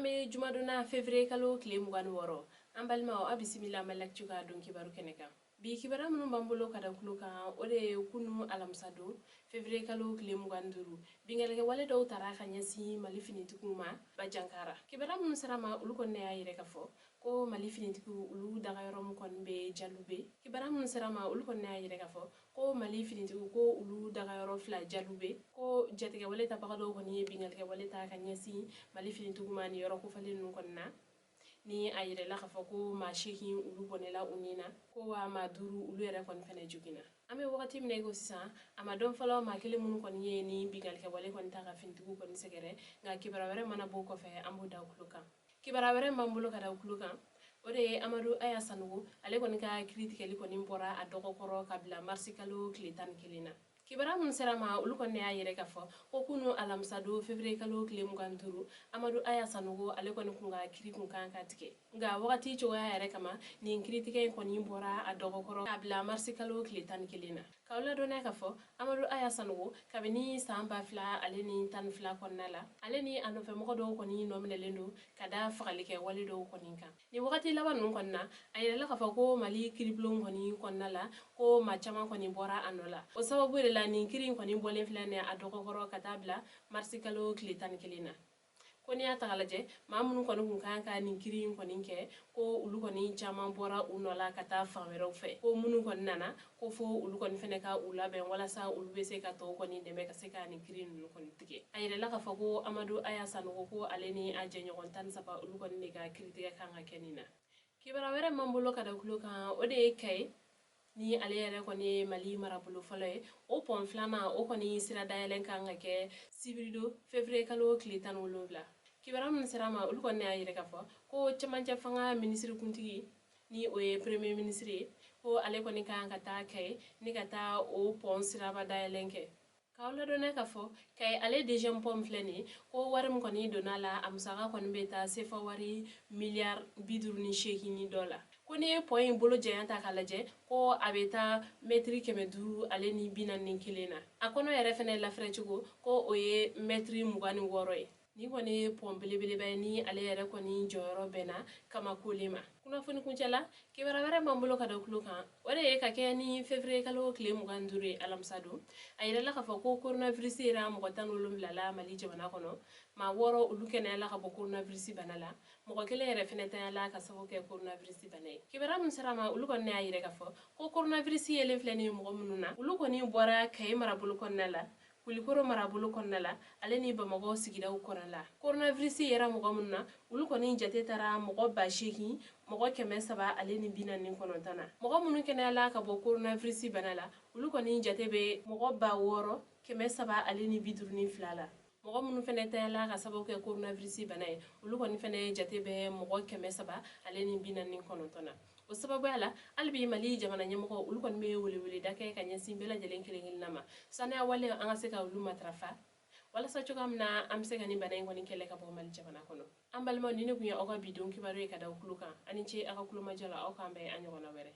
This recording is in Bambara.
An bɛ jumadonna, février kalo tile 26. An balimaw, aw bisimila Mali Actu ka don kibaru kɛnɛ kan. Bi kibaruya minnu b'an bolo ka da tulo kan, o de ye kunu alamisa don, février kalo tile 25, binkannikɛ wale dɔw tara ka ɲɛsin Mali finitigiw ma Bajankara. Kibaruya minnu sera ma, olu kɔni y'a yira k'a fɔ ko Mali finitigiw olu dagayɔrɔ min kɔni bɛ Jalube. Kibaruya minnu sera ma, olu kɔni y'a yira k'a fɔ ko Mali finitigiw ko olu dagayɔrɔ fila Jalube, ko jatigɛwale tabaga dɔw kɔni ye binkannikɛ wale ta ka ɲɛsin Mali finitigiw ma nin yɔrɔ kofɔlen ninnu kɔni na. Ni a yirala k'a fɔ ko maa 8 olu bɔnɛla u ni na, ko wa maa 5 olu yɛrɛ kɔni fɛnɛ joginna. An bɛ wagati min na i ko sisan, a ma dɔn fɔlɔ maa kelen minnu kɔni ye ni binkannikɛ wale kɔni ta ka finitigiw kɔni sɛgɛrɛ, nka kibaruya wɛrɛ mana bɔ kɔfɛ, an b'o da tulo kan. Kibaruya wɛrɛ b'an bolo ka da tulo kan, o de ye Amadu Aya Sanogo, ale kɔni ka kiiritigɛli kɔni bɔra a dɔgɔkɔrɔ ka bila marisi kalo tile 11 na. Kibaruya minnu sera ma, olu kɔni y'a yira k'a fɔ ko kunu alamisa don, février kalo tile 25, Amadu Aya Sanogo ale kɔni kun ka kiri kun kan ka tigɛ, nka wagati cogoya yɛrɛ kama, nin kiiritigɛ in kɔni bɔra a dɔgɔkɔrɔ k'a bila marisi kalo tile 11 na. K'aw ladɔnniya k'a fɔ Amadu Aya Sanogo, kabini san 2012 kɔnɔna la, ale ni a nɔfɛmɔgɔ dɔw kɔni nɔ minɛlen don ka da fagalikɛ wale dɔw kɔni kan. Nin wagati laban ninnu kɔni na, a yirala k'a fɔ ko Mali kiiribulon kɔni kɔnɔna la, ko maa caman kɔni bɔra a nɔ la. O sababu de la, nin kiiri in kɔni bɔlen filɛ nin a dɔgɔkɔrɔ ka taa bila marisi kalo tile 11 na. Ko n'i y'a ta k'a lajɛ, maa minnu kɔni kun kan ka nin kiiri in kɔni kɛ, ko olu kɔni caman bɔra u nɔ la ka taa fan wɛrɛw fɛ, ko minnu kɔni nana, ko fo olu kɔni fɛnɛ ka u labɛn walasa olu bɛ se ka tɔw kɔni dɛmɛ ka se ka nin kiiri ninnu kɔni tigɛ. A yirala k'a fɔ ko Amadu Aya Sanogo, ko ale ni a jɛɲɔgɔn 13, olu kɔni de ka kiiritigɛ kan ka kɛ nin na. Kibaruya wɛrɛ m'an bolo ka da tulo kan, o de ye Kayi, ni ale yɛrɛ kɔni ye Mali marabolo fɔlɔ ye, o pɔn filanan, o kɔni sira dayɛlɛn kan ka kɛ sibiridon, février kalo tile 17. Kibaruya minnu sera ma, olu kɔni y'a yira k'a fɔ ko cɛmancɛ fanga minisiri kuntigi, ni o ye premier ministre ye, ko ale kɔni kan ka taa Kayi ni ka taa o pɔn siraba dayɛlɛn kɛ. K'aw ladɔnniya k'a fɔ Kayi ale deuxième pont filɛ nin ye, ko wari min kɔni donna la, a musaka kɔni bɛ taa sefa wari miliyari 58 ni dɔ la. Ko n'i ye pɔn in bolo janya ta k'a lajɛ, ko a bɛ taa mɛtiri 541 na. A kɔnɔ yɛrɛ fɛnɛ lafɛrɛ cogo, ko o ye mɛtiri 26 ye. Nin kɔni ye pɔn belebeleba ye, ni ale yɛrɛ kɔni jɔyɔrɔ bɛnna kamakolen ma. Kunnafoni kuncɛ la, kibaruya wɛrɛ b'an bolo ka da tulo kan, o de ye ka kɛ ni février kalo tile 25 ye, alamisa don, a yirala k'a fɔ ko coronavirus yera mɔgɔ 17 la Mali jamana kɔnɔ. Maa 6 olu kɛnɛyala ka bɔ coronavirus bana la, mɔgɔ kelen yɛrɛ fɛnɛ tanyala ka sababu kɛ coronavirus bana ye. Kibaruya min sera ma, olu kɔni y'a yira k'a fɔ ko coronavirus yelen filɛ nin mɔgɔ minnu na, olu kɔni bɔra Kayi marabolo kɔnɔna la, Kulikoro marabolo kɔnɔna la, ale ni Bamakɔ sigidaw kɔnɔna la. Coronavirus yera mɔgɔ minnu na, olu kɔni jate taara mɔgɔ 8349 na. Mɔgɔ minnu kɛnɛyala ka bɔ coronavirus bana la, olu kɔni jate bɛ mɔgɔ 6352 la. Mɔgɔ minnu fɛnɛ tanyala ka sababu kɛ coronavirus bana ye, olu kɔni fɛnɛ jate bɛ mɔgɔ 349 na. O sababuya la, hali bi Mali jamana ɲɛmɔgɔ olu kɔni bɛ weleweleda kɛ ka ɲɛsin bɛɛ lajɛlen kelen kelenna ma, saniya wale an ka se ka olu matarafa walasa cogoya min na an bɛ se ka nin bana in kɔni kɛlɛ ka bɔ Mali jamana kɔnɔ. An balimaw, nin de tun ye aw ka bi don kibaru ye ka da tulo kan. Ani ce aw ka kulomajɔ la. Aw k'an bɛn an ɲɔgɔnna wɛrɛ.